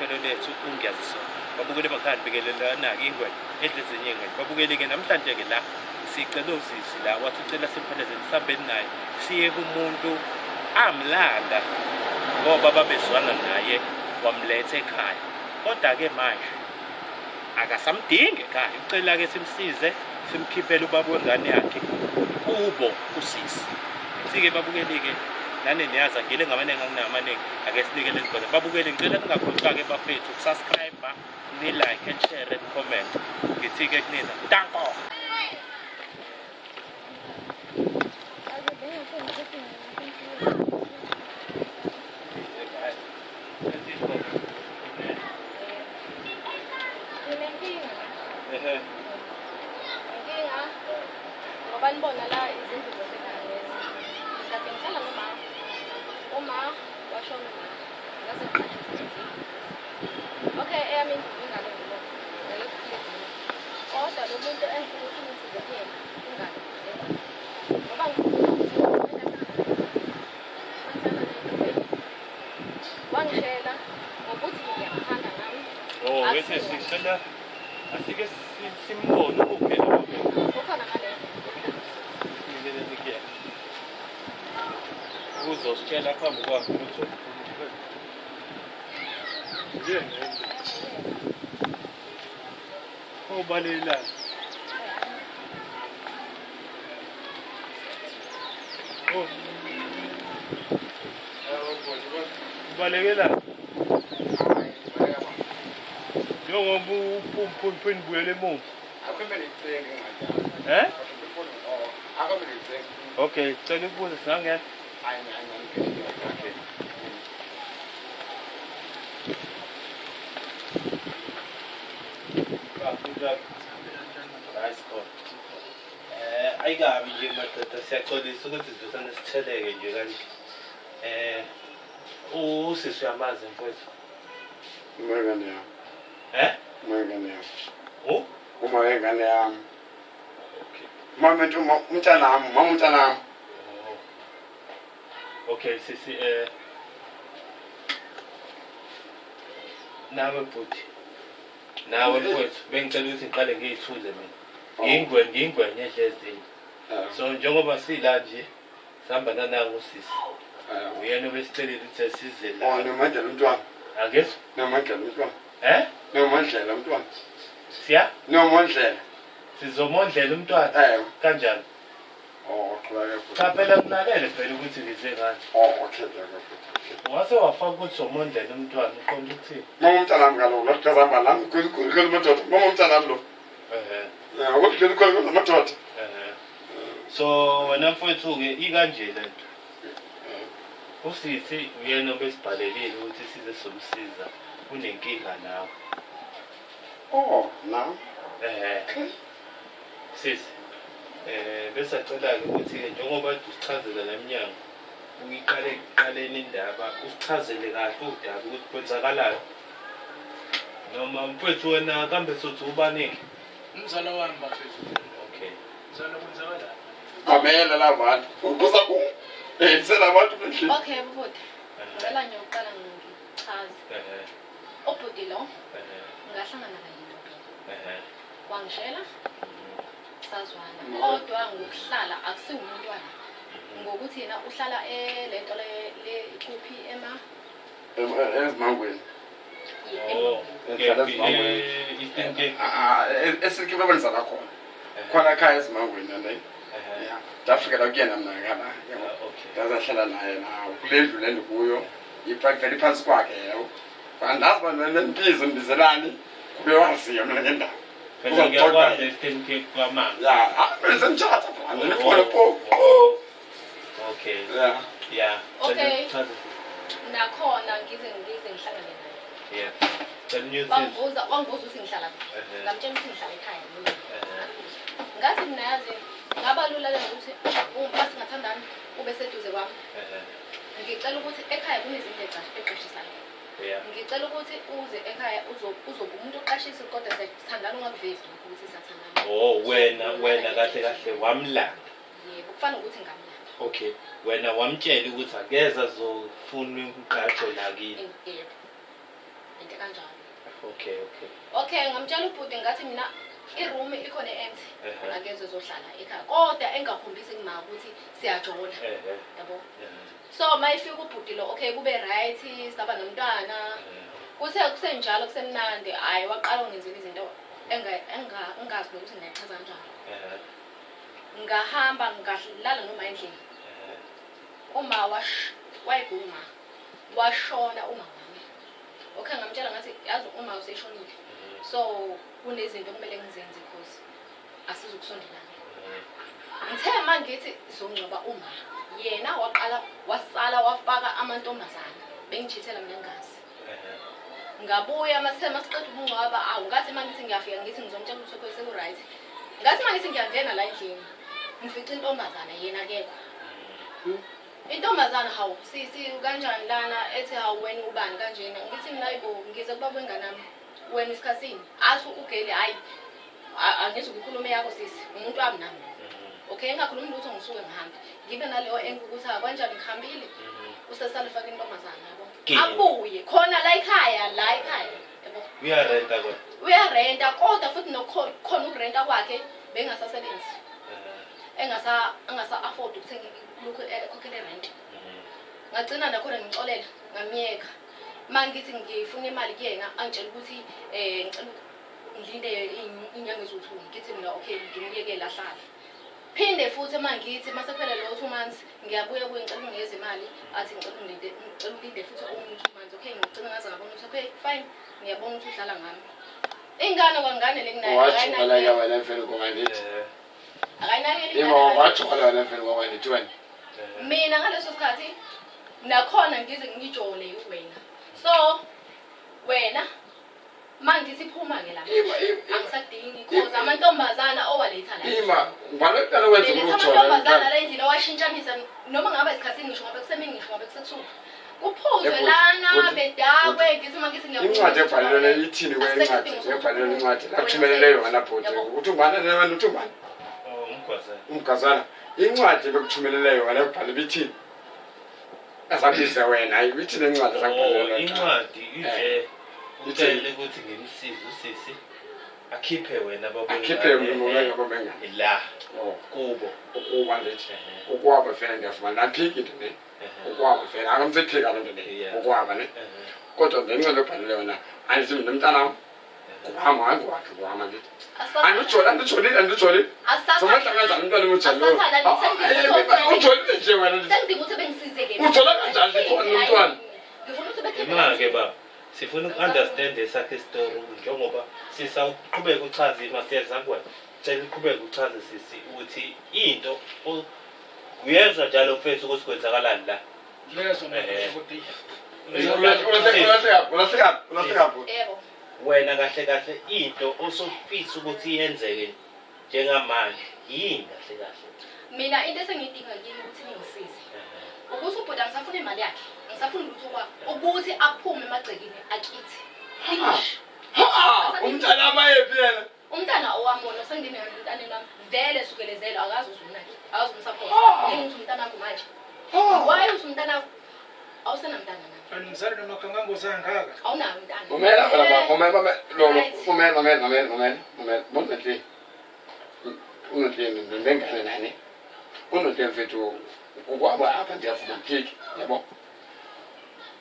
uhlelo lethu ungiyaziso. Babukele emakhaya nibingelelana-ke ingwenya edla ezinye iy'ngwenya. Babukele-ke namhlanje-ke la sicele usisi la wathi ucela simphelezele sihambeni naye siye kumuntu amlanda ngoba babezwana naye wamletha ekhaya. Kodwa-ke manje akasamdingi ekhaya ucela-ke simsize simkhiphele ubaba wengane yakhe kubo usisi ngithi-ke babukeli-ke nani niyazi angile ngamaningi anginamaningi ake sinikele khona babukeli ngicela ningakhohlwa-ke bafethu ukusubscribe ni-like and share and comment ngithi-ke kunina danko. Nginenkinga. Ehe. Inkinga ngoba nibona la izindlu zasekhaya lezi. Kade ngihlala noma uma washona uma ngase ngiqashise nje. Okay, eyami indlu ingane ngilo. Ngale Kodwa lo muntu engifuna ukuthi ngisize kuyena ingane. Ngoba ngifuna wangishela ngokuthi ngiyamthanda nami. Oh, bese sicela asike simbone ukuphi lo. Ukhona ngale. Ngikelele kuyena. Uzositshela phambi kwakhe ukuthi Ubalelani. Oh. Ubalekelani. Njengoba uphuma nibuyele emuva. Eh? Okay, cela ukubuza singangena. Okay. Eh ayikabi nje madoda siyaxolisa ukuthi sivesane sitheleke nje kanje. Eh usisi uyamazi mfowethu. Uma ingane yami. Eh? Uma ingane yami. Oh? Uma ingane yami. Okay. Mama umntanami, mama umntanami. Oh. Okay sisi eh nawe bhuti nawe mfowethu bengicela ukuthi ngiqale ngiyithule mina Oh. ngingwe ngingwenye edla ezinye Eh, so njengoba sila nje sihamba nanangu usisi eh. uyena obesicelile ukuthi asize Oh, la nomandlela umntwana. angizwa Nomandlela umntwana. eh Nomandlela umntwana. siya Nomandlela. sizomondlela umntwana Eh. kanjani Oh, qhubeka futhi. Cha phela ngilalele phela ukuthi ngize ngani. Oh, okay, okay, futhi. Wase wafaka ukuthi somondlela umntwana uqonda ukuthini? Mama umntanami kaloku lo gazamba nami khulu madoda. Mama umntanami lo. Ehhe. Ya, kodwa khulu madoda. Ehhe. So wena mfowethu-ke ikanje le nto. Usisi uyena obesibhalelile ukuthi size sizomsiza unenkinga nawe. Oh, now. Ehhe. Okay. Sisi. Eh besacela-ke ukuthi-ke njengoba usichazela la mnyango uyiqale ekuqaleni indaba usichazele kahle udaba ukuthi kwenzakalani. Noma mfowethu wena kambe sothi ubani-ke? Umzala wami bafethu. Okay. Mzala kwenzakalani? Mamela la bantu. Ubuza ku. Eh, sela abantu bendlini. Okay, bhuti. Ngicela ngiyoqala ngichaze. Ehhe. Ubhuti lo Ehhe. ngahlangana naye edolobheni. Ehhe. Wangishela sazwana kodwa ngokuhlala akusiwumuntu wala ngokuthi yena uhlala elento le le kuphi ema Ezimangweni. Oh, Ehlala eZimangweni. eh, Eastern Cape. Ah, esilike babenza la khona. Khona ekhaya ezimangweni nale. Ehhe. Ya. Ndafikela kuyena mina ngala. Yabo. Ah, okay. Ndazahlala naye nawo kule ndlu le ndikuyo. Ivele iphansi kwakhe yabo. Andazi uba nembizo ndibizelani kube waziyo mina ngendaba. Phela ngiyakwazi Eastern Cape kwamanzi. Ya, ah, bese ngithatha phela ngifone po. Oh. Okay. Ya. Yeah. Okay. Chaza. Nakhona ngize ngihlangane naye. Yeah. Cela unyusise. Wangibuza ukuthi ngihlala kuphi. Ehhe. Ngamtshela ukuthi ngihlala ekhaya mina. Ehhe. Ngathi mina yazi ngaba lula le ukuthi uma singathandani ube seduze kwami. Ehhe. Ngicela ukuthi ekhaya kunezindlu eqashisayo. Yeah. Ngicela ukuthi uze ekhaya uzoba umuntu oqashisa kodwa siyathandana ungakuvezi lokho ukuthi siyathandana. Oh, wena kahle kahle wamlanda. Yebo, kufana ukuthi ngamlanda. Okay. Wena wamtshela ukuthi akeze azofuna umqasho la kini. Yebo. Into kanjalo. Okay, okay. Okay, ngamtshela ubhuti ngathi mina i-room ikhona e-empty. Ehhe. Akeze ezohlala ekhaya. Kodwa engakhombisi kuma ukuthi siyajola. Ehhe. Yabo. Ehhe. So mayifika ubhuti lo okay kube right saba nomntwana. Kuthe kusenjalo kusemnandi hayi waqala ungenzela izinto engazi nokuthi ngingayichaza kanjani. Ehhe. Ngahamba ngahlala noma endlini. Ehhe. Uma wash wayeguma washona uma wami. Okay ngamtshela ngathi yazi uma useshonile. So kunezinto okumele ngizenze because asizukusondelana. Ngithe mangithi sizongcwaba uma yena waqala wasala wafaka amantombazana bengichithela mina ngingazi. Ehhe. Ngabuya mase masiqeda ukungcwaba awu ngathi mangithi ngiyafika ngithi ngizomtshela ukuthi okay seku-right. Ngathi mangithi ngiyangena la endlini ngifica intombazana yena akekho. Intombazana hawu sisi kanjani lana ethi hawu wena ubani kanjena ngithi mina hayibo ngize kuba kwengane yami wena isikhathini athi ugeli hayi angizukukhuluma yakho sisi umuntu wami nami. Okay ngingakhulumi lutho ngisuke ngihambe ngibe naleyo engu ukuthi ha kanjani ngihambile usesale faka intombazana yabo. Geli. Abuye khona la ekhaya la ekhaya yabo. Uyarenta kodwa. Uyarenta kodwa futhi nokhona ukurenta kwakhe bengasasebenzi. Ehhe. Engasa afford ukuthenga lokhu ekhokhele rent. Ngagcina nakhona ngixolela ngamyeka. Mangithi ngifuna imali kuyena angitshela ukuthi ngicela ngilinde inyanga eziwu-2 ngithi mina okay ngimyekele ahlale. Phinde futhi mangithi mase kuphela lo 2 months ngiyabuya kuye ngicela unginikeze imali athi ngicela ungilinde ngicela ulinde futhi omunye 2 months okay ngigcina ngaze ngabona ukuthi okay fine ngiyabona ukuthi udlala ngami. Ingane kwangane le nginayo Wajola ke wena emveni kokandithi. Ehhe. akayinakeli Ima ingane. wajola wena emveni kokandithi wena. Ehhe. Mina ngaleso sikhathi nakhona ngize ngijole wena. So wena mangithi phuma ke la. Ima ima Angisadingi cause amantombazana owaletha la. ima ngubani oqala wenza Beletha ukujola amantombazana mntwana? la endlini owashintshanisa noma ngabe esikhathini ngisho ngabe kusemini ngisho ngabe kusebusuku. Kuphuzwe Ebhuti, lana bhuti, bedakwe ngithi uma ngithi ngiyaphuma. Incwadi ebhalelwe ithini kwe incwadi ebhalelwe incwadi lakuthumelele yona bhuti uthi ungubani wena uthi ungubani Oh, umgwazana. umgazana incwadi bekuthumelele yona ebhale ibithini azabize wena ibithini incwadi Oh, azakubhalela incwadi ize Eh. ucele ukuthi ngimsize usisi akhiphe wena baba akhiphe ngababengane la oh kubo. ukuba ndithi Ehhe. ukwaba vele ndiyavuma ndaphika into ne Ehhe. ukwaba vele akamsephika loo nto leyo Yeah. ukwaba ne Ehhe. kodwa ngenxa yobhalele yona andithi mna mntanam kuhamba hayi kwakhe kuhamba ndithi andijoli andijolile andijolile somathi kanjani umntwana emujalo ujolile nje wena ndithi Sengidinga ukuthi bengisize ke. Ujola kanjani likhona umntwana? Ngifuna ukuthi bekhiphe. Ima-ke baba sifuna uku-understand esakhe isitori njengoba sisaqhubeka uchaze masiyeza kuwena cela uqhubeke uchaze sisi ukuthi into uyezwa njalo mfethu ukuthi kwenzakalani la. Ngiyezwa Eh. mina ukuthi ulahlekaphi ulahlekaphi ulahlekaphi Yebo. Wena kahle kahle into osofisa ukuthi iyenzeke njengamanje yini kahle kahle? Mina into esengiyidinga kini ukuthi ningisize. Ukuthi ubhuti angisafuna imali yakhe. Angisafuni lutho kwakhe. Ukuthi aphume emagcekeni akithi. Finish. ha umntana amayephi yena Umntana owami wona senginaye umntaneni wami vele sukelezelo akazi uzumnaki. Akazi umsupport. Ah. Ngithi umntanakho manje. Ah. Why uthi umntanakho? Awusenamntana nami. Kanti mzali noma kangangozi angaka. Awunayo umntana. Mamela wena baba, mamela mamela lo Right. mamela mamela mamela mamela mamela bonhle. Unonhle nengane nani? Unonhle mfethu ukwaba apha ndiyavuma phiki yabo.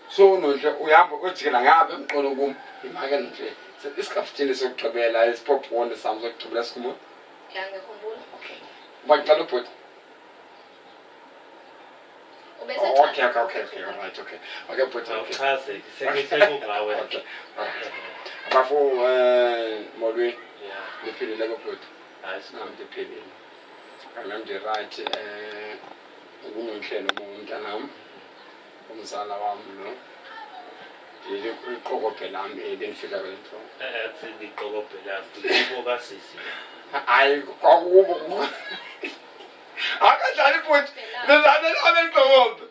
So unonhle uyahamba ujikela ngapha emqolo kum imake nonhle. Isikhafuthini sokugqibela isipopone sami sokugqibela sikhumbula. Ya ngiyakhumbula. Okay. Bacela ubhuti. Ubese Oh, okay okay okay okay all right okay. Okay bhuti okay. Awuchaze sekungawe. Okay. All right. Bafo molweni Yeah. niphilile bhuti. Hayi Nam ndiphilile. Nam ndirayithi kunonhlelo umntanam umzala wam lo iqokobhe lam eli ndifika kule ntloko. Liqokobhe lakho kubo kasisi. Hayi kwakubo akadlali futhi lelame lame liqokobhe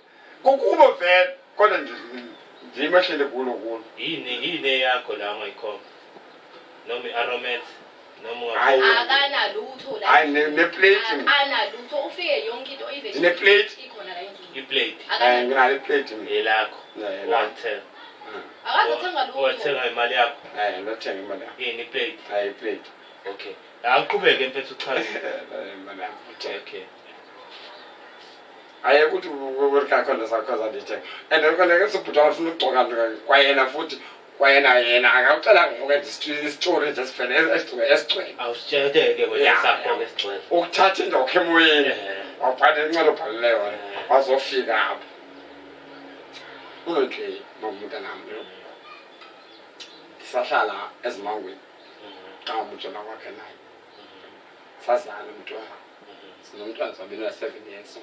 kukubo vele kodwa ndim ehlele kulo kulo. Yini yini eyakho la ongayikhomba? Noma i-aromat noma Hayi. Akanalutho la. Hayi neplate Akanalutho ufike yonke into ive. Ndineplate. Ikhona la endlini. iplate nginalo iplate mina. elakho. Yeah, elami. 110. Akaze athenga lutho. Wathenga imali yakho. Eh, ndathenga imali yami. Yini iplate? Hayi iplate. Okay. Awuqhubeke mfethu uchaze. Imali yami. Uthenga. Okay. Hayi ukuthi khona sakhoza ndithenga. And khona ke sibhuti wafuna ukugcoka nto kwayena futhi kwayena yena akakuxelanga ngokwenza isitori nje sivele esigcwele esigcwele. Awusitshele-ke wena Yeah, sakho yeah. ke sigcwele. Ukuthatha indawo emoyeni. Eh. Wabhala incwadi obhalele yona. Eh. Wazofika apha. Unontle nomntanam lo. Ndisahlala ezimangweni xa umjona kwakhe naye. Sazana umntwana. Sinomntwana sabini 7 years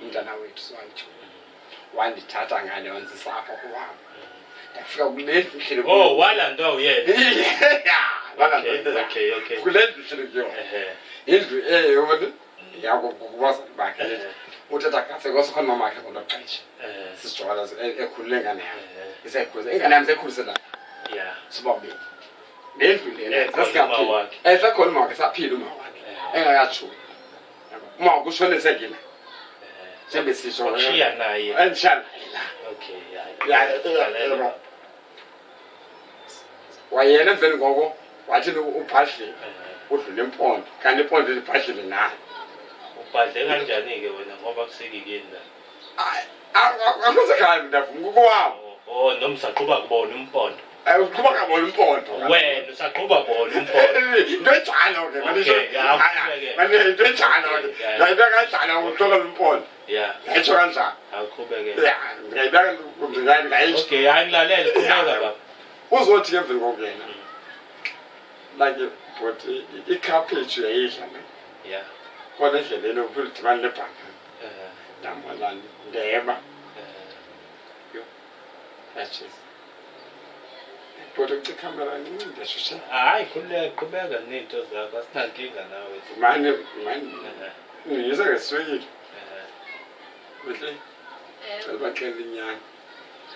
umntana wethu siwatsho. Wandithatha ngale wanzisa apha kowam. Ndafika kule ndlu ndihleli kuyo. Oh, walandwa uyena. Yeah, Okay, okay, okay. Kule ndlu ndihleli kuyo. Ehhe. Indlu eyo yakubazali bakhe. Ehhe. Utata kasekho sekhona mama wakhe ngolo xesha. Eh. Sisijwala ekhulule ingane yam. Eh. Isekhulise ingane yam sekhulise nayo. Yeah. Sobabili. Le ndlu lena Eh, khona sasikaphila. uma wakhe. Eh, sekhona uma wakhe saphila uma wakhe. Eh. Engakajuli. Uma wakhe ushone sekile. Eh. Njengoba sisho. Wakushiya naye. Endishiya naye la. Okay, yeah. Yeah, Lalela. Wayena emveni koko wathi ubhadlile. Eh. Udlule impondo. Kanti impondo ibhadlile naye. Ubhadle kanjani-ke wena ngoba kusekikini la? Akusekhaya ndavuma kowabo. Oh, noma usaqhuba kubona umpondo. Uqhuba kabona umpondo. Wena usaqhuba bona umpondo. Into enjalo ke manje. Okay, ya, awuqhubeke. Manje into enjalo ke. Okay, La into kanjalo ukuthola umpondo. Yeah, Ngayitsho kanjalo. awuqhubeke. Ya, ngayibeka ngayitsho. Okay, hayi ngilalele, qhubeka baba. Uzothi ke emveni kokuyena. Like but ikhaphetshu yayidla ne. Yeah. Kodwa endleleni ukudibana nebhanka. Eh, Ndambona ndeba. eh. Yatshisa. But uci ikhamera ndiyashusha. Hayi, khululeka, qhubeka ney'nto zakho, asinankinga nawe. Mane mane Eh, ngiyise ngeswekile. eh. Mihle Eh, baxela inyani.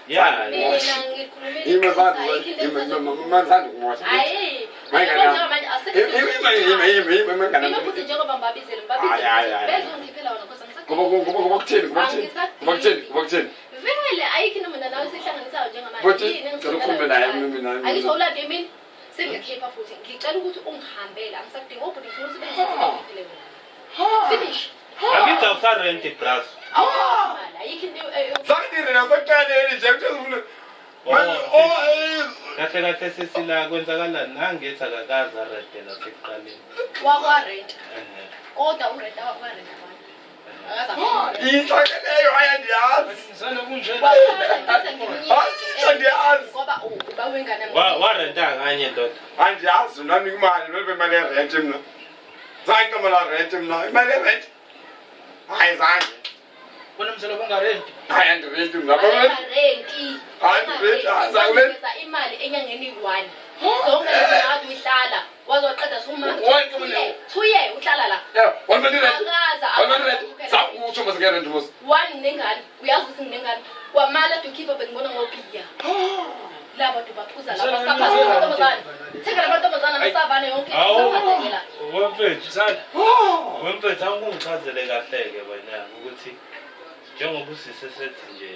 Yeah, Mina ngikhulumile Yimi iqiniso, ayikho into engisazoyikhuluma. manzandi kumosha. Hayi, Mayingane yabo yami. njengamanje asikho Yimi yimi yimi yimi Mina futhi njengoba ngibabizele Hayi, hayi, ngibabizele hayi. bezongikhiphela wona because Ngoba ngoba ngoba kutheni ngoba kutheni ngoba kutheni ngoba kutheni. Vele ayikho into mina nawe esihlanganisayo njengamanje. Futhi, Yini ngicela ukhulume naye mina. Angizwa ulande mina. Sengikhipha futhi ngicela ukuthi ungihambele angisakudingi obhuti ngifuna usebenzise ngikhiphele wena. Finish. Angithi awusarenti bras. Mali, ayikho into Zange nasekuqaleni nje kuthe ufuna Oh, Oh eh kahle kahle sesila kwenzakalani nangethi akakaze arente nasekuqaleni. wakwa rent. Eh, Kodwa urent wakwa rent abantu. Akaze Inhlake leyo ayandiyazi. Mzala kunjena. Hayi, andiyazi. Ngoba uba wengane Warenta kanye ndoda. Andiyazi mna nika imali bebe imali yerent mna. Zange nqamela rent mna. Imali yerent. Hayi zange. Wena mzala bungarenti. Hayi andirenti mna. Renti. Hayi, renti, hayi, zakuleni. Imali enyangeni iyi-one. Zonke lezi zinto uyihlala. Waze waqeda suma. One kumele- 2 year uhlala la. Yeah, one minute rent. Akaza. One minute rent. Zawukutsho mase ngerent mos. One nginengane. Uyazi ukuthi nginengane. Kwamali ade ukhipha bengibona ngobhiya. Laba bantu baphuza lapha Mzala, saphaza mzala, amantombazane. mzala. Thengela amantombazane amasavane yonke Hawu. saphathekela. Wemfethu. Mzala. Wemfethu awungichazele kahle-ke wena ukuthi njengoba usise sethi nje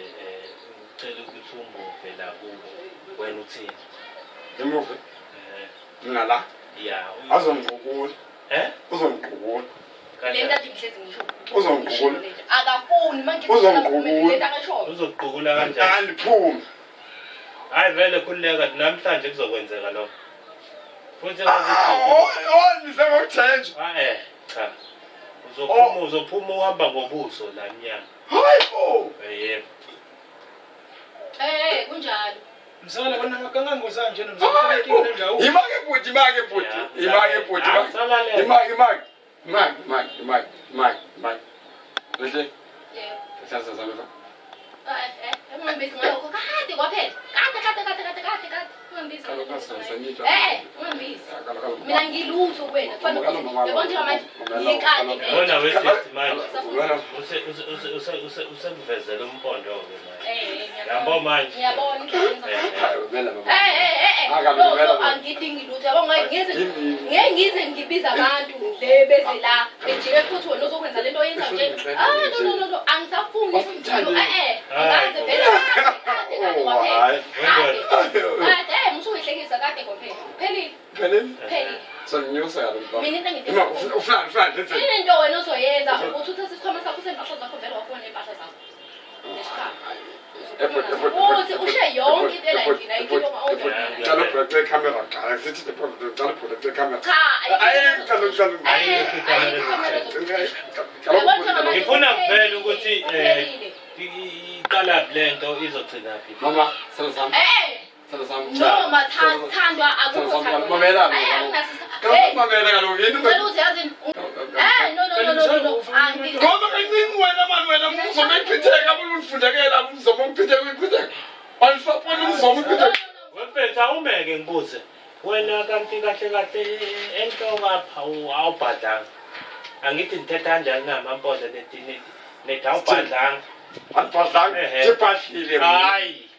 ucela ukuthi umuve la kubo wena uthini? Ngimuve. Eh, Mina la ya. azongiqukula. Eh? Uzongiqukula. Le nto Kanjani? ade ngihlezi ngisho. Uzongiqukula. Akafuni manje Uzongiqukula. lento akashoyo. Uzokuqukula kanjani? Andiphume. Hayi vele khululeka namhlanje kuzokwenzeka lokho. Futhi Ah, ngathi oh, nisengokuthenjwa. Ah eh cha. Uzophuma uzophuma uhamba ngobuso la mnyama. Hayi bo. Yebo. Eh kunjalo. Mzala wena ngakangangozana nje nomzala. Hayi bo. Imake bhuti, imake bhuti. Imake bhuti. Salalela. Imake, imake. Imake, imake, imake, imake, imake. Lehle, Yebo. sasa zami. Eh ungangibizi ngalokho kade kwaphela. Kade kade kade kade kade kade. Ungangibizi. Kaloku asisanitsha. Eh ungangibizi. Mina ngilutho kuwena. Kufanele ukuthi yabo njengamanje ngiyikade. Yabona wesisi manje. Manje. Use use use use use usekuvezela umpondo ke manje. Eh Yabo manje. Ngiyabona indlela Eh, Eh eh eh. Ah, No no angidingi lutho. Yabo ngeke ngize ngeke ngize ngibiza abantu le beze la. Bejike futhi wena uzokwenza lento oyenza nje. Ah no no no no angisafuni. Eh eh. Angaze vele. Kade kade Oh, kwaphela. hayi. Kade. Kade, eh, musuyihlekisa kade kwaphela. Phelile, Phelile? phelile. Sonyusa kaloku. Mina into engidinga Ima ufuna ufuna ndenze. Into wena ozoyenza ukuthi uthathe isikhwama sakho sempahla zakho vele wafuna ney'mpahla zakho. Nesikhwama. Uthi ushiye yonke into ela endlini ayikhiphe uma Cala ubheke camera qala sithi cala ubheke camera. Cha, Ayi cala cala. ayikho Ngifuna kuphela ukuthi, iqala le nto izogcina phi? Mama, sala sami. Eh, Sala sami. noma thandwa akukho Sala sami. Mamela. Eh, anginasi- Kaloku Hey, mamela kaloku yini ngicela ukuthi yazini. Eh, no no no no no no. Angi- Ngoba kancinci wena mani wena umzoma echitheka ubufundekela umzoma uchitheka uchitheka. Awusapona umzoma uchitheka. Wemfethu awumeke ngibuze. Wena kanti kahle kahle enhloko apha awubhadlanga. Angithi ngithetha kanjani na mampondo nethi nethi nethi awubhadlanga. Andibhadlanga, Ehhe. ndibhadlile. Hayi.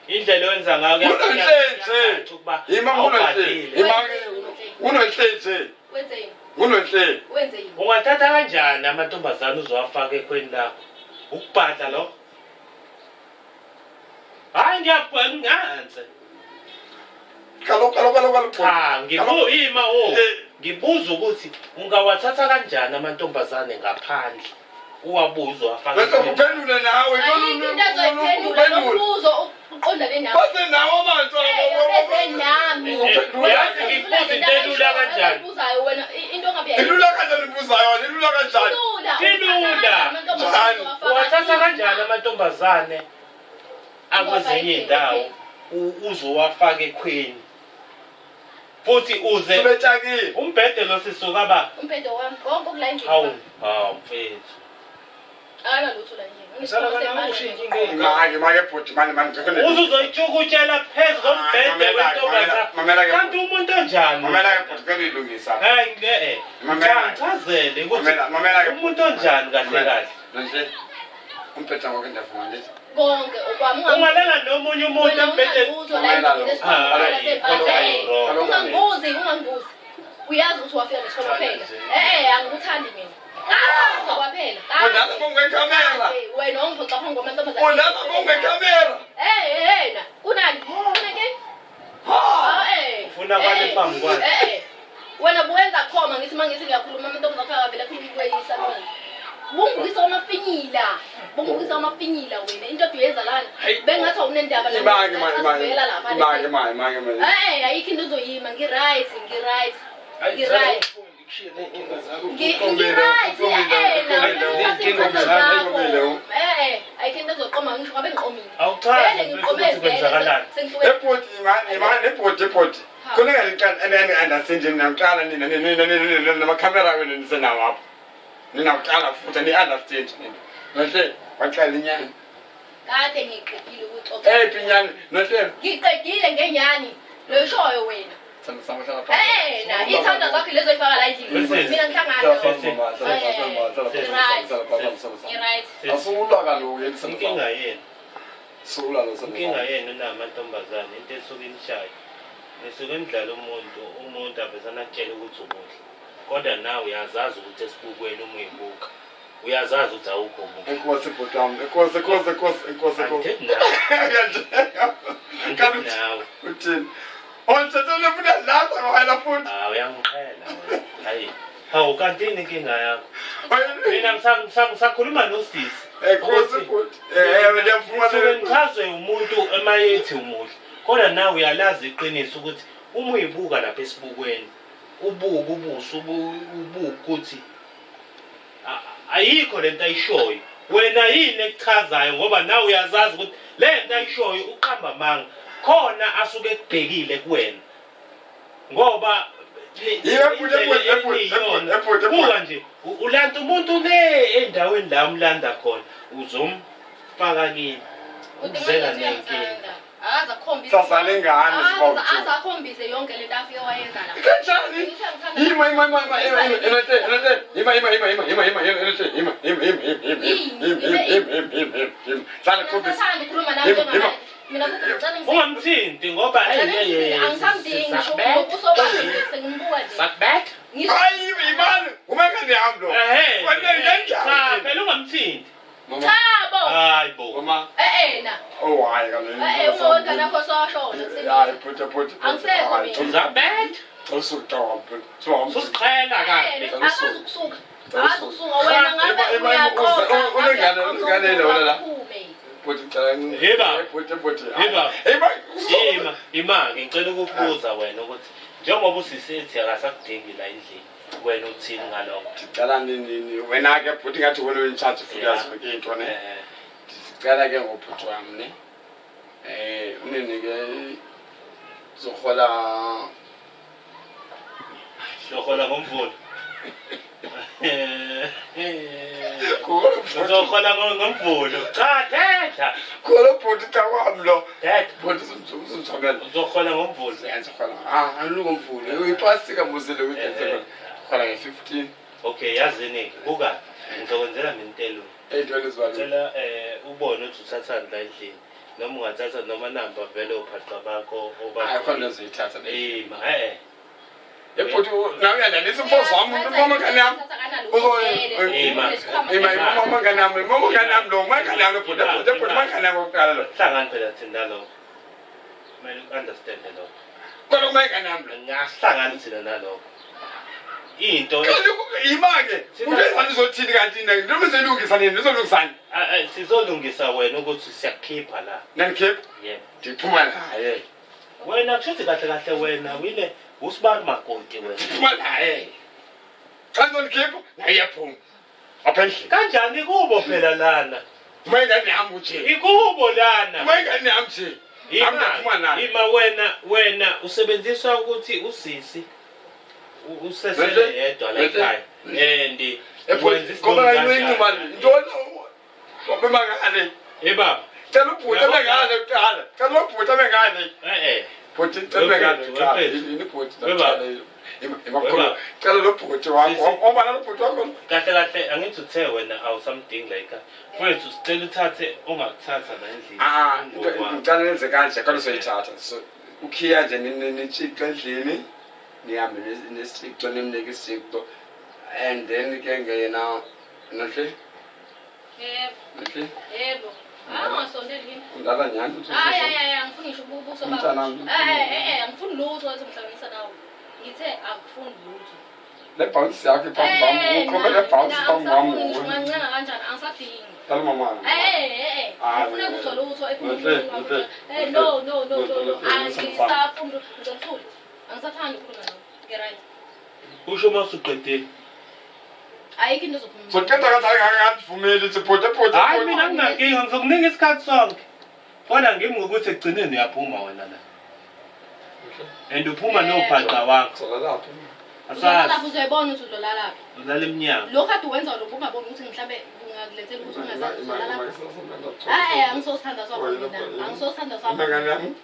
Indlela owenza ngayo Kunenhlenhle. kuyacaca ukuba Yima kunenhle. awubhadlile. Yima kunenhle. Wenzeni? Kunenhle. Wenzeni? Ungathatha kanjani amantombazane uzowafaka ekhweni lakho? Ukubhadla lo? Hayi ngiyabhanganze. Kaloku kaloku kaloku kaloku. Cha, ngibu ima o. Eh. Ngibuza ukuthi ungawathatha kanjani amantombazane ngaphandle? Uwabuze uwafake. Bese ekhweni. kuphendule nawe. Ayikho into ezoyiphendula lo mbuzo uqondane nami. Base nawo abantu Eh, bese nami. Yazi ngikubuza into elula kanjani? Oyibuzayo wena into ongabe Ilula kanjani ibuzayo wena ilula kanjani? Ilula. Ilula. Njani? Uwathatha kanjani amantombazane akwezinye iy'ndawo uzowafaka ekhweni? Futhi uze Subetshakile. umbhede lo sisuka ba Umbhede wami konke okula endlini. hawu hawu mfethu. Akanalutho la endlini. Mzala kana ushiye inkinga eyodwa. Manje manje bhuti manje manje. Uze uzoyitshukutshela phezu kombhede Mamela, wentombazane. mamela ke. Kanti umuntu onjani? Mamela ke bhuti ngeke ilungisa. Hayi ngeke. Mamela. Ngichazele ukuthi Mamela mamela ke. umuntu onjani kahle kahle. Nje. Umphetha ngoke ndiyavuma ndithi. Konke okwami Ungalala nomunye umuntu Wena embhedeni. ungangibuzi la endlini Hayi, sempahla. hayi, wrong. Ungangibuzi, ungangibuzi. Uyazi ukuthi wafika nesikhwama phela. Eh eh angikuthandi mina. Ah, kwaphela. Undala ngekhamera. Wena ungiphoxa phambi kwamantombazane. Undala ngekhamera. Eh eh na. Kunani? Kunake? Ha! Eh. Ufuna kwale phambi kwakhe. Eh eh. Wena buwenza khoma ngithi mangithi ngiyakhuluma amantombazane akho avela khuluma ukweyisa mina. Bungibukisa kwamafinyila. Bungibukisa kwamafinyila wena. Into oduyenza lana. Bengathi awunendaba nami. Imake manje manje. Azivela lapha. Imake manje manje manje. Eh ayikho into ozoyima. Ngi-right, ngi-right. Hayi, Ngi-right. mzala, ngikushiye ney'nkinga zakho. Ngi-right. Eh na. Inkinga mzala, Eh eh ayikho into ezoqoma ngisho ngabe ngiqomile. Awuchazi Vele mfethu ngiqome ukuthi vele kwenzakalani. sengihluke. Ebhuti imani imani ebhuti ebhuti. Khona ngaliqala and understand nina ngiqala nina nina nina namakhamera wenu nisenawo apha. Nina uqala futhi ni understand nina. Nohle waqala inyani. Kade ngiqedile ukuxoxa. Ephi inyani nohle. Ngiqedile ngenyani. Loyishoyo wena. Sala sala sala. Eh na ithanda zakho lezo oyifaka la endlini. Sisi. Mina ngihlangana. Ngi-right. Asulwa kaloku yena Inkinga yenu. Sulwa lo Inkinga yenu namantombazane into esuke inishaye. Nisuke nidlala umuntu, umuntu avesana akutshele ukuthi umuhle. Kodwa nawe uyazazi ukuthi esibukweni uma uyibuka. Uyazazi ukuthi awukho muhle. Enkosi bhuti wami. Enkosi enkosi enkosi enkosi enkosi. Angithethi nawe. Angithethi nawe. Uthini? Ontshethele futhi adlasa ngawela futhi. Ah uyangiqhela wena. Hayi. Hawu kanti yini inkinga yakho? Mina ngisakhuluma nosisi. Enkosi bhuti. Eh ngiyavuma Ngisuke le. ngichazwe umuntu emayethi umuhle. Kodwa nawe uyalazi iqiniso ukuthi uma uyibuka lapha esibukweni ubuke ubuso ubuke ukuthi ayikho lento ayishoyo. Wena yini ekuchazayo ngoba nawe uyazazi ukuthi le nto ayishoyo uqamba amanga. Khona asuke ekubhekile kuwena. Ngoba Yiwe bhuti, ebhuti, ebhuti, ebhuti, ebhuti, ebhuti. Buka nje ulanda umuntu le endaweni la umlanda khona uzomfaka kini. Ukuzela nenkinga. Akaze akhombise. Sazala ingane sibawu. Akaze akhombise yonke lento afike wayenza la. Kanjani? Yima yima yima yima enote enote yima yima yima yima yima yima enote yima yima yima yima yima yima yima yima yima yima. Hlala khombisa. Ngisathanda ukukhuluma nawe Yima, yima. njengamanje. Mina futhi ngicela Ungamthinti ngoba angisamdingi ngisho ubuso bakhe sengimbuka nje. Sakubetha. Ngisho Hayi imani umengane yami lo. Ehhe. Wena Cha kanjani? phela ungamthinti. cha bo. Hayi bo. Mama. Eh Wena. Oh hayi kaloku. Eh uma wengane yakho sowashona Hayi bhuti bhuti. Angisekho mina. Uzabetha. Usuka bhuti. So Susiqhela kabi. Akazi ukusuka. Akazi ukusuka wena ngabe uyaqoqa. Unengane wena la. Uphume. Bhuti cela. Hey, baba. Bhuti bhuti. Hey, baba. Hey baba. Ima, ima ngicela ukukubuza wena ukuthi njengoba usisi ethi akasakudingi la endlini, wena uthini ngalokho? Ndicela nini wena ke bhuti ngathi wena uyi-in charge futhi Yeah. yazi yonke into ne. Eh, Ndicela ke ngobhuti wam ne. Unini ke zohola Uzohola ngoMvulo. Uzohola ngoMvulo. Cha, thetha. Khona bhuti cha kwami lo. Thetha. Bhuti uzomjamela. Uzohola ngoMvulo. Siyazi hola. Ah, aluko mvulo. Uyipasika muzile kuyenzeka. Hola nge-15. Okay, yazini buka ngizokwenzela mina intelo. Ey'ntweni ezibali. Ngicela ubone ukuthi uthathani la endlini. Noma ungathatha noma namba vele ophaqa bakho Hayi khona uzoyithatha le. Ima, eh. Ebhuti nawe uyadlalisa umfazi wami, umama ngane yami. Ima. Ima mama ngane yami, mama ngane yami lo, mama ngane yami bhuti, bhuti bhuti mama ngane yami okokuqala lo. Hlangani phela thina nalokho. Kumele u-understand lokho. Kodwa mama ngane yami lo. Ngahlangani thina nalokho. Into Kaloku ima ke. Uthi izothini kanti nina? Noma izoyilungisa nini? Nizolungisani? Sizolungisa wena ukuthi siyakukhipha la. Nanikhipha? Yebo. Ndiphuma naye. Wena kushuthi kahle kahle wena wile usibani makoti wena. Ndiphuma naye. Xa nizonikhipha, naye iyaphuma. Apha endlini. Kanjani kubo phela lana? Uma ingane yami nje. Ikubo lana. Uma ingane yami nje. Nami ndiyaphuma naye. Ima wena usebenzisa ukuthi usisi usesele yedwa la ekhaya. And wenza Ngoba isilonda kancane mani. Intoni? Ngoba ngale. Eh baba. Cela ubhuti abe ngale kuqala. Cela ubhuti abe ngale. Eh. Bhuti cela abe ngale kuqala. Yini bhuti kuqala? Imakhulu. Cela lo bhuti wakho. Obala lo bhuti wakho. Kahle kahle angithi uthe wena awusamdingi la ekhaya. Mfowethu sicela uthathe ongakuthatha la endlini. Ah, ngicela nenze kanje kodwa uzoyithatha. So ukhiya nje nitshixe endlini. Nihambe nesitshixo nimnike isitshixo. And then ke ngena Nonhle. Yebo. Nonhle. Yebo. Angasondeli kimi. Umdala nyani. Hayi hayi hayi angifuni ngisho ubuso bakho. Eh angifuni lutho ezomhlanganisa nawe. Ngithe akufuni lutho. Le bounce yakhe phambi kwami, ukhombe le bounce phambi kwami. Ngisho ungancenga kanjani angisadingi. Tala mama. Eh. Angifuni ukuzwa lutho ephumulweni wakho. Eh no no no no no. Angisafuni ngizomthula. Angisathandi ukukhuluma nawe. Get right. Usho uma usuqedile. Ayikho into ezophuma. Soqeda kathi akangivumeli ithi bhuti bhuti. Hayi mina nginankinga ngizokunika isikhathi sonke. Kodwa ngimi ngokuthi ekugcineni uyaphuma wena la. And uphuma nobhaqa wakho. Solalaphi? Asazi. Uzoyibona ukuthi uzolalaphi. Ulala emnyango. Lokhu kade wenza lokhu ungaboni ukuthi mhlambe kungakulethela ukuthi ungazazi uzolalaphi. Eh angisosithanda sakho mina. Angisosithanda sakho.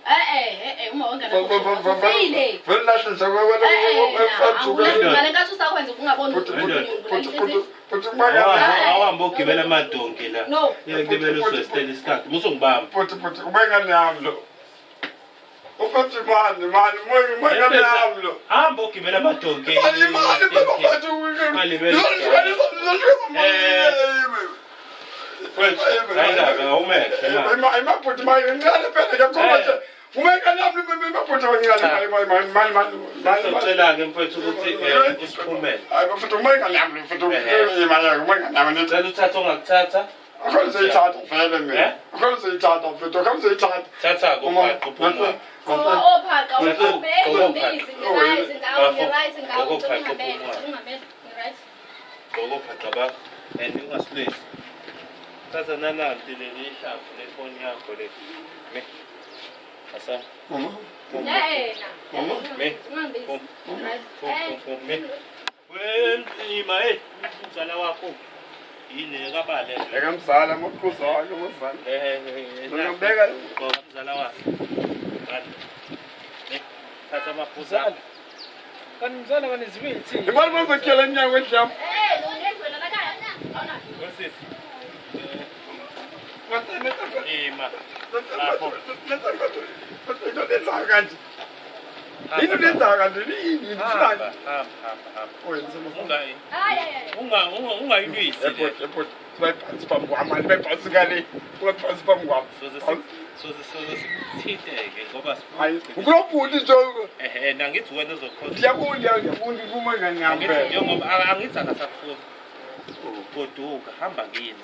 Eh uma wengane ufile. Vele lahle nje kwena Ngale nkathi usakwenza ungaboni ukuthi bhuti uma Awuhambe ogibela amadonki la. No. Uyagibela uzwestela isikhathi. Musungibamba. Bhuti bhuti uma ingane yami lo. Ufethi mani mani uma ingane yami lo. Hamba ogibela amadonki. Mani mani bafethu. Imabhuti mani ngicela phela ngiyakhuluma nje. Uma ingane yami imabhuti ngicela mani mani mani. Sicela-ke mfowethu ukuthi usiphumele. Hayi bafethu uma ingane yami mfethu imali uma ingane yami. Cela uthathe ongakuthatha. Akho uzoyithatha vele mina. Akho uzoyithatha mfethu, akho uzoyithatha. Thatha kuphaqa uphuma. Ophaqa uphume engibizi ngiright ngawe ngiright ngawe ungamele ungamele ngiright. Ngokophaqa bakho and ungasilwisi. Thatha nananti leli ihlamvu lefoni yakho le. Me. Asa. Mama. Yena. Mama. Me. Ungambizi. Me. Wena ima umzala wakho. Yini kabale? Ekamzala amaqhuzu wakhe umzala. Ngiyabeka gqoka umzala wakhe. Thatha amaphuzu. Kanti mzala kanizibili thini? Imali bazokhela emnyango wendlu yami. Eh, ngendlu la khaya. Awunayo. Wesisi. Ima. Into lenzayo kanje. Into lenzayo kanje yini? Hamba, hamba, hamba. Oy, Ungayi. Hayi hayi. Ungayilwisi le. Airport, airport. Bayibhansi phambi kwami, mani bayibhansi ngale. Ungabhansi phambi kwami. Soze sikuthinte-ke ngoba Hayi, ukulobhuti nje. Ehe, nangithi wena uzokhona. Ngiyakudla, ngiyakudla kuma ngani Angithi ngempela. njengoba angithi akasakufuni. Goduka, hamba kini.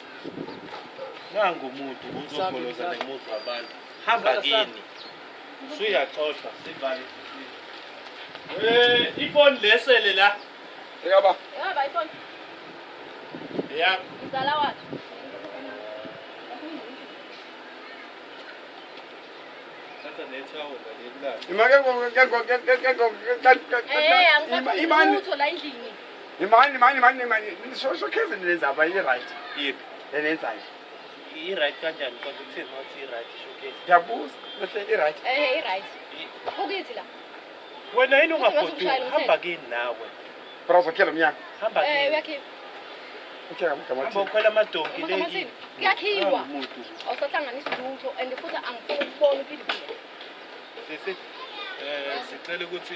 Nangu umuntu uzogoloza nemuzi wabantu. Hamba kini. Suyaxoshwa, sivale. Ifoni lesele la. Yaba. Yaba ifoni. Yakho. Mzala wakhe. Thatha nethawula leli la. Imake Eh, imani lutho la endlini. imani imani imani imani so Kevin lenza i right. Yiphi? Lenzayo. I-right kanjani kodwa uthini wathi i-right showcase? Ngiyabuza, bese i right. Eh, i-right. Kukithi la. Wena yini Uthi ungagoduki? ngazokushayela umthetho. Hamba kini nawe. Browser khela umnyango. Hamba Eh, kini. uyakhiwa. Ukhela amagama Hamba athile. ukhwela amadonki Amagama le athini? kini. Kuyakhiwa. Umuntu. Awusahlanganisi lutho and futhi angifuni ukubona uphinde ubuye. Sisi, sicela ukuthi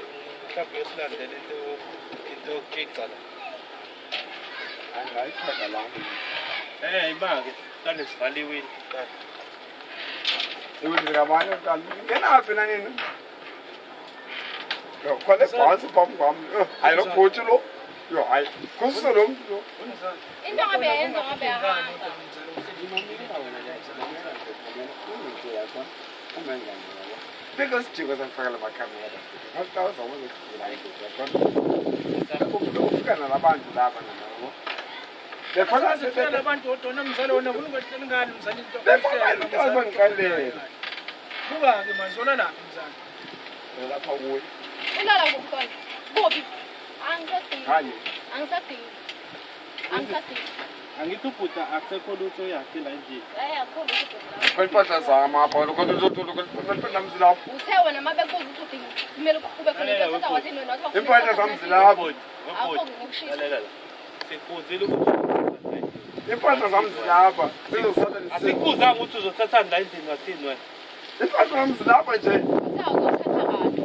mhlawumbe uyosilandela into yokuqiqa la. Angayichaza la. Ima-ke, qale sivaliwe indlu kuqala. Ukuthi ngabanye kanti ngenaphi na nini? Yo, khona ibhansi phambi kwami. Hayi lo bhuti lo. Yo, hayi. Kususa lo muntu lo. Into ngabe yayenza ngabe yahamba. Beka sijiko sangifaka lamakhamera. Ngaqala uzokugcina yabona. Ufika nalabantu laba nabo. Befana Sifika labantu odwa mzala wena ungahleli ngani mzala into. Befana into azongiqalela. Buka-ke manje zona laphi mzala. Lapha kuye. Ulala kuphi khona? Kuphi? Angisadingi. Hayi. Angisadingi. Angisadingi. Angithi ubhuti akusekho lutho yakhe la endlini. Eh, akukho lutho la. Khona impahla zami apha. Lokho impahla zami zilapho. Uthe wena uma bekubuza ukuthi udinga kumele kube khona into othatha wathini wena wathi Impahla zami zilapho. Bhuti, Akukho bhuti. ngokushisa. Lalela la. Sikuzile ukuthi Impahla zami zilapha. Sizosala nisipho. Asikuzanga ukuthi uzothathani la endlini wathini wena. Impahla zami zilapha nje. Uthe awuzothatha bantu.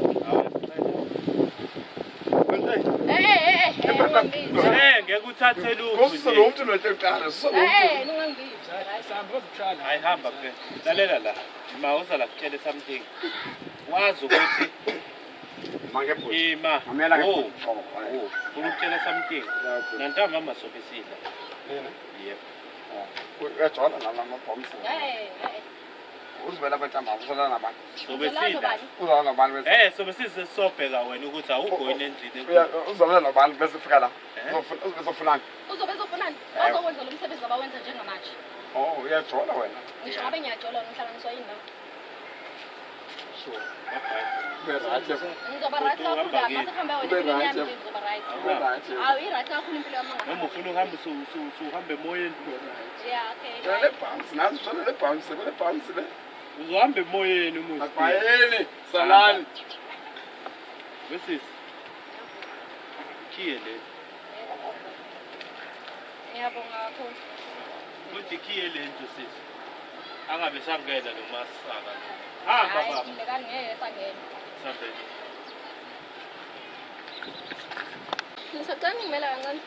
Eh eh eh. Ungangibizi. Ngeke uthathe lutho Kususa lo nje. muntu lo kuqala. Susa lo muntu. Eh, ungangibizi. Sihamba bazokushaya. Hayi hamba phela. Lalela la. Ma uza la kutshela something. Wazi ukuthi Mange bhuti. ima. Mamela ke Oh, bhuti. Oh, hayi. oh, ufuna ukutshela something. Nantambama sobe sidla. Yena. Yebo. Uyajola nalama bombs. Eh eh. Uzibela abantu uzalana nabantu. Sobe sidla. Uzalana nabantu bese. Sobe size sobheka wena ukuthi awugoyini endlini enkulu. Uzalana nabantu bese fika la. Eh? Uzofunani? Uzobe ezofunani? Bazokwenza lo msebenzi abawenza njengamanje. Oh, uyajola wena. Ngisho ngabe ngiyajola ngihlanganiswa yini nawe? Sure. Ube right. Ngizoba right kakhulu la mase kuhambe wena Ube empilweni right. yami ngizoba right. Ube right. Awu i-right kakhulu impilo yami Noma ngapha. ufuna uhambe usuhamba emoyeni. Yeah, okay. Shona le bounce, nazi shona le bounce, le bounce le. Uzohamba emoyeni umuzi. Abayeni, salani. Wesisi. Khiye le. Ngiyabonga kakhulu. Uthi khiye le nto sisi. Angabe sangena nomasaka lo. Hamba Hayi, baba. khululekani ngeke sangena. Sambe. Ngisacela ngimela kancane.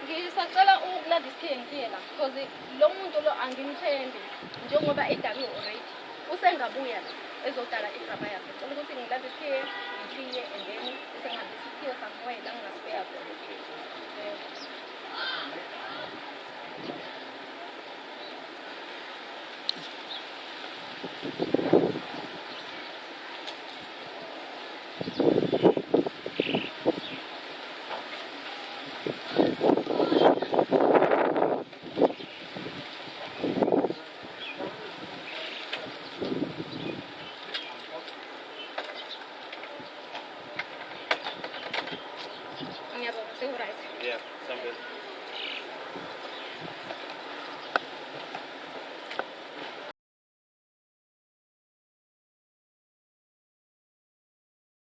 Ngisacela ukulanda isikhiye ngikhiye la because lo muntu lo angimthembi njengoba edakiwe already. Usengabuya la ezodala idrama yakhe. Ngicela ukuthi ngilande isikhiye ngikhiye and then bese ngihambisa isikhiye somewhere la ngingasibeka khona. Yebo.